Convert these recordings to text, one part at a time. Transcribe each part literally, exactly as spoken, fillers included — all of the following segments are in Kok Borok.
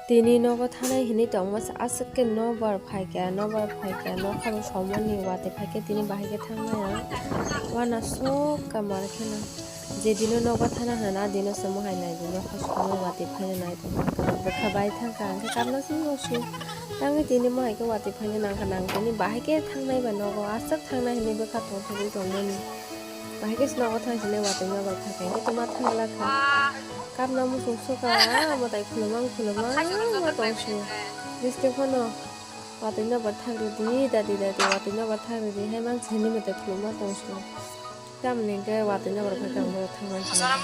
Tini nogo thanai hinwi tongma se aswk khe nokbar phaikha, nokbar phaikha, nokha bo somani watwi phaikhe tini bahai khe thangnai ang. Wana sok kamar kheno. Je dino nogo thana hana, a dino se mohai nai di, nokha somani watwi phaina nai tongkha. Bwkha bai thangkha, ang khe kapna simi usu. Tangwi tini mohai khe watwi phaina nangkha, nang tini bahai khe thangnai ba nogo, aswk thangnai hinwi bwkha tongthogwi tongmani. Bahai khe se nogo thang sini watwi nokbar phaikha, hwnkhe tuma thangla kha. Kapna muchung soka, ah, mwtai khulumang khulumang ma tongsu. Bisti phano watwi nobar thak rwdi, dadi dadi watwi nobar thak rwdi, hai mang sini mwtai khulumma tongsu. Tamni hwnkhe watwi nobar phaikha ang borok thangmani sini.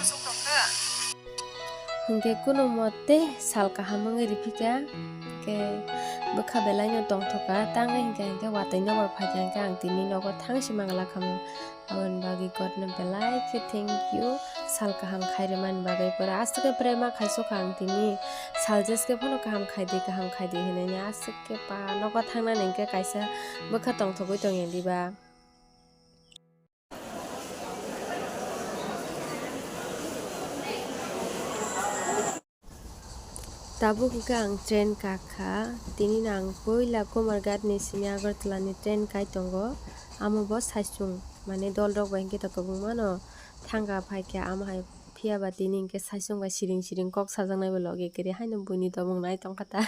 Hwnkhe kunumote sal kaham wngwi riphikha, hwnkhe bwkha belaino tongthokha, tangwi hwnkhe hwnkhe watwi nobar phaikha hwnkhe ang tini nogo thangsi mangla khamu. Aboni bagwi Godno belai khe thank you, sal kaham khai rwmani bagwi. Pura aswk khe prema khai sokha ang tini, sal jes khe phano kaham khai di, kaham khai di hinwi aswk khe pa nogo thangnani hwnkhe kaisa bwkha tongthogwi tongya diba. Tabuk hwnkhe ang train kakha, tini no ang puila Kumarghat ni simi Agartala ni train kai tongo, amo bo saichung, mane dol rok bai hwnkhe to kwbangma no thangka phaikha, amo hai phiya ba tini hwnkhe saichung bai siring siring kok sajaknai bo logi kwrwi haino buini tongmung nai tongkha ta.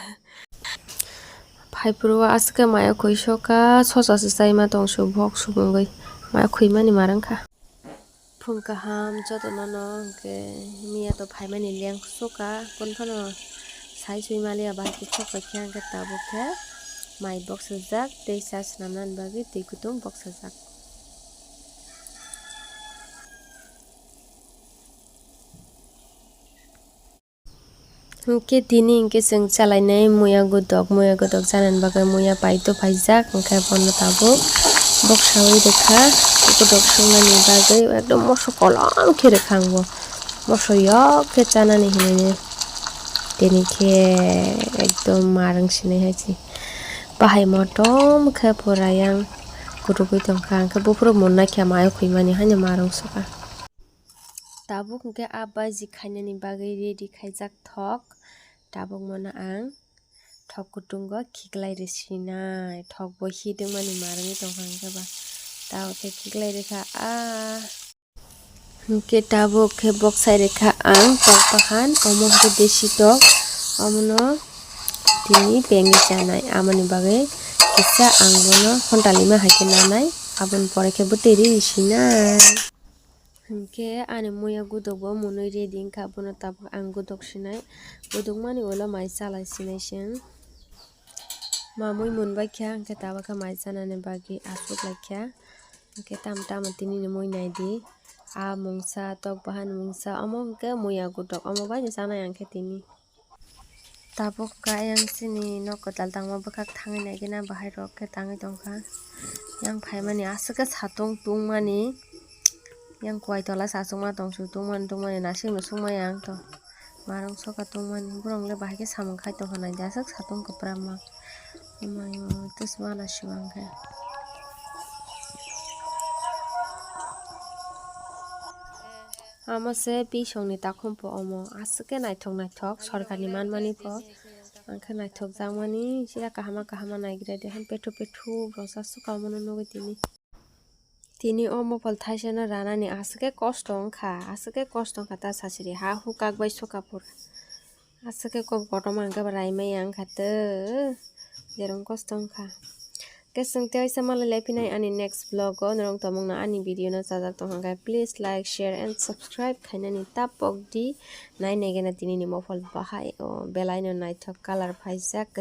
Phaiphuru o aswk khe maya khwi sokha, sosa se chaima tongsu bok sumungwi maya khwimani ma rwngkha. Phung kaham jotono no hwnkhe miya to phaimani leng sokha, kunu phano sai sui maliya bahai khe sok paikha, hwnkhe tabuk khe mai bok swijak tei cha swnamnani bagwi twi kutung bok swijak. Hwnkhe tini hwnkhe chwng chalainai muya godok, muya godok chanani bagwi muya paito paijak, hwnkhe bono tabuk boksaui rwkha, godok swngnani bagwi ekdom moso kolom khe rwkha ang bo, moso yok khe chanani hinwi tini khe ekdom ma rwngsinai hai se bahai motom khe pura yang kwrwgwi tongkha, hwnkhe buphuru mun naikha mayo khwimani haino ma rwngsukha. Tabuk hwnkhe a baji khainani bagwi ready khaijak thok. Tabuk mono ang thok kutungo khiklai rwsinai. Thok bo hidwngmani ma rwngwi tongkha hwnkhe ba. Tabuk khe khiklai rwkha a. Hwnkhe tabuk khe boksai rwkha ang tok bahan. Omo hwnkhe desi tok. Omono tini bengwi chanai. Amoni bagwi kisa ang bono hontalima hai khe nanai. Aboni pore khe bwtwi rwi sinai. Hwnkhe ani muya godok bo mwnwi ready wngkha, bono tabuk ang godok sinai. Godokmani ulo mai chalai sinai se. Mamui mwnbaikha, hwnkhe tabuk khe mai chanani bagwi achuk laikha. Hwnkhe tamo tamo tinini mui naidi. A mungsa, tok bahan mungsa, omo hwnkhe muya godok, omo baino chanai ang khe tini. Tabuk khe ayang chini nok kwtal tangma bwkhak thangwi naikhe na bahai rok khe tangwi tongkha. Yang phaimani aswk khe satung tungmani. Yang kwai tola se achukma tongsu tungmani tungmani nasing no sungmaya ang to. Marung soka tungmani borok le bahai khe samung khai tongkha naidi aswk satung kwpra ma. Emayo tei se ma nasing ang khe. Amo se bisongni takhumpo omo. Aswk khe naithok naithok sorkarni manmani pho. Ang khe naithokjakmani sira kahama kahama naigra de han pethu pethu bwsa swkang mano nugwi tini. Tini o mopol thaisano ranani aswk khe kosto wngkha, aswk khe kosto wngkha ta sasiri ha hukak bai soka pura. Aswk khe kok kotorma hwnkhe ba raimaya wngkha tw, jerong kosto wngkha. Khe chwng tei waisa malai lai phinai ani next vlog o, norok tongmung no ani video no chajak tong hwnkhe please like, share and subscribe khainani ta pok di. Nai nai gana tini ni mopol bahai o belai no naithok colour phaijak.